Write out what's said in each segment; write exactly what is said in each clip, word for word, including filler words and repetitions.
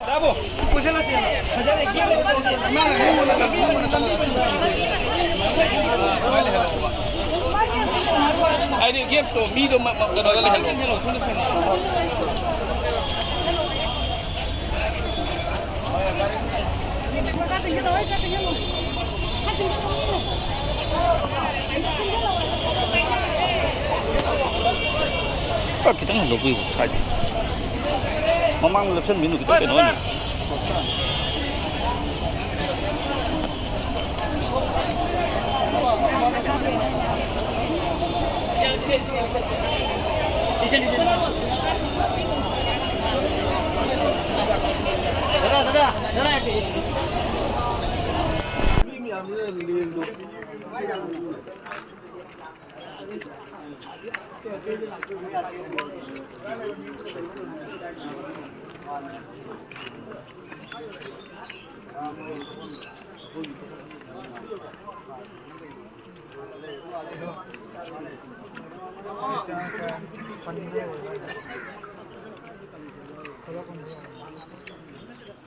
ꯇꯥꯕꯣ, ꯀꯣꯏꯁꯜꯂꯁꯦ꯫ ꯐꯖꯅ ꯒꯦꯞ ꯂꯩꯕ ꯇꯧꯁꯦ꯫ ꯏꯃꯥꯅ ꯅꯪꯉꯣꯟꯗ ꯂꯝꯕꯤ ꯑꯃ ꯅꯪꯉꯣꯟꯗ ꯂꯝꯕꯤ ꯑꯃ ꯍꯥꯏꯗꯤ ꯒꯦꯞꯇꯣ ꯃꯤꯗꯣ ꯃ-, ꯃ-, ꯀꯩꯅꯣꯗ ꯂꯩꯍꯜꯂꯣ꯫ ꯈꯔ ꯈꯤꯇꯪ ꯍꯟꯗꯣꯛꯄꯤꯌꯨ ꯁꯥꯏꯗ꯫ ꯃꯃꯥꯡꯗ ꯂꯦꯞꯁꯟꯕꯤꯅꯨ, ꯈꯤꯇꯪ ꯀꯩꯅꯣ ꯑꯣꯏꯅ꯫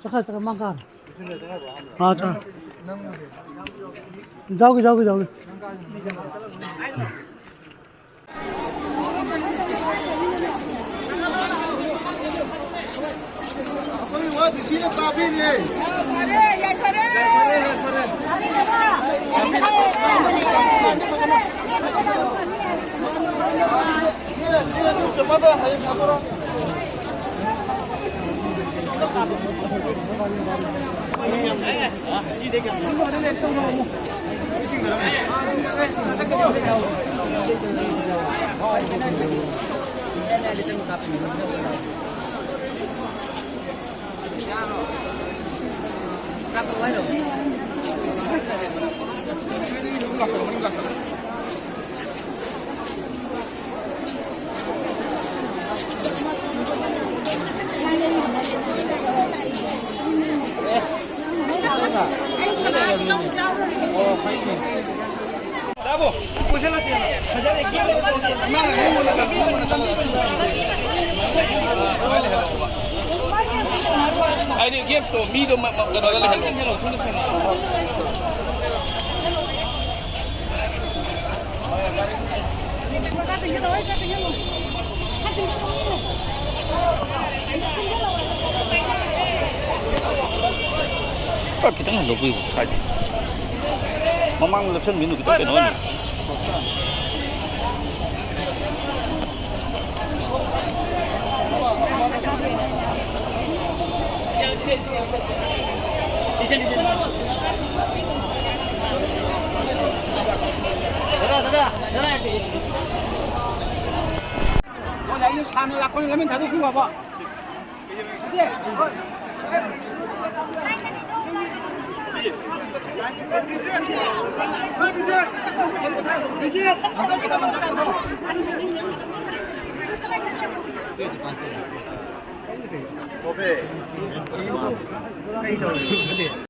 ꯆꯠꯈ꯭ꯔꯦ, ꯆꯠꯈ꯭ꯔꯦ, ꯃꯥ ꯀꯥꯔꯦ꯫ ꯑꯥ, ꯆꯠꯈ꯭ꯔꯦ꯫ ꯌꯥꯎꯒꯦ, ꯌꯥꯎꯒꯦ, ꯌꯥꯎꯒꯦ꯫ ꯑꯩꯈꯣꯏ ꯋꯥ ꯗꯤ ꯁꯤꯅ ꯇꯥꯕꯤꯔꯦ꯫ ꯐꯔꯦ, ꯌꯥꯏꯐꯔꯦ꯫ ꯌꯥꯏꯐꯔꯦ, ꯌꯥꯏꯐꯔꯦ꯫ ꯁꯤ, ꯁꯤ, ꯁꯤ ꯅ꯭ꯌꯨꯁꯄꯦꯄꯔꯗ ꯍꯌꯦꯡ ꯊꯥꯗꯣꯔꯛꯑꯣ꯫ ꯇꯥꯕꯣ, ꯀꯣꯏꯁꯜꯂꯁꯦ꯫ ꯐꯖꯅ ꯒꯦꯞ ꯂꯩꯕ ꯇꯧꯁꯦ꯫ ꯏꯃꯥꯅ ꯅꯪꯉꯣꯟꯗ ꯂꯝꯕꯤ ꯑꯃ ꯅꯪꯉꯣꯟꯗ ꯂꯝꯕꯤ ꯑꯃ ꯍꯥꯏꯗꯤ ꯍꯥꯏꯗꯤ ꯒꯦꯞꯇꯣ ꯃꯤꯗꯣ ꯃ-, ꯃ-, ꯀꯩꯅꯣꯗ ꯂꯩꯍꯜꯂꯣ꯫ ꯈꯔ ꯈꯤꯇꯪ ꯍꯟꯗꯣꯛꯄꯤꯌꯨ ꯁꯥꯏꯗ꯫ ꯃꯃꯥꯡꯗ ꯂꯦꯞꯁꯟꯕꯤꯅꯨ, ꯈꯤꯇꯪ ꯀꯩꯅꯣ ꯑꯣꯏꯅ꯫ ꯁꯥꯟꯅ ꯂꯥꯛꯄꯅꯤ, ꯂꯝꯖꯦꯟ ꯊꯥꯗꯣꯛꯄꯤꯌꯨ, ꯕꯥꯕꯥ꯫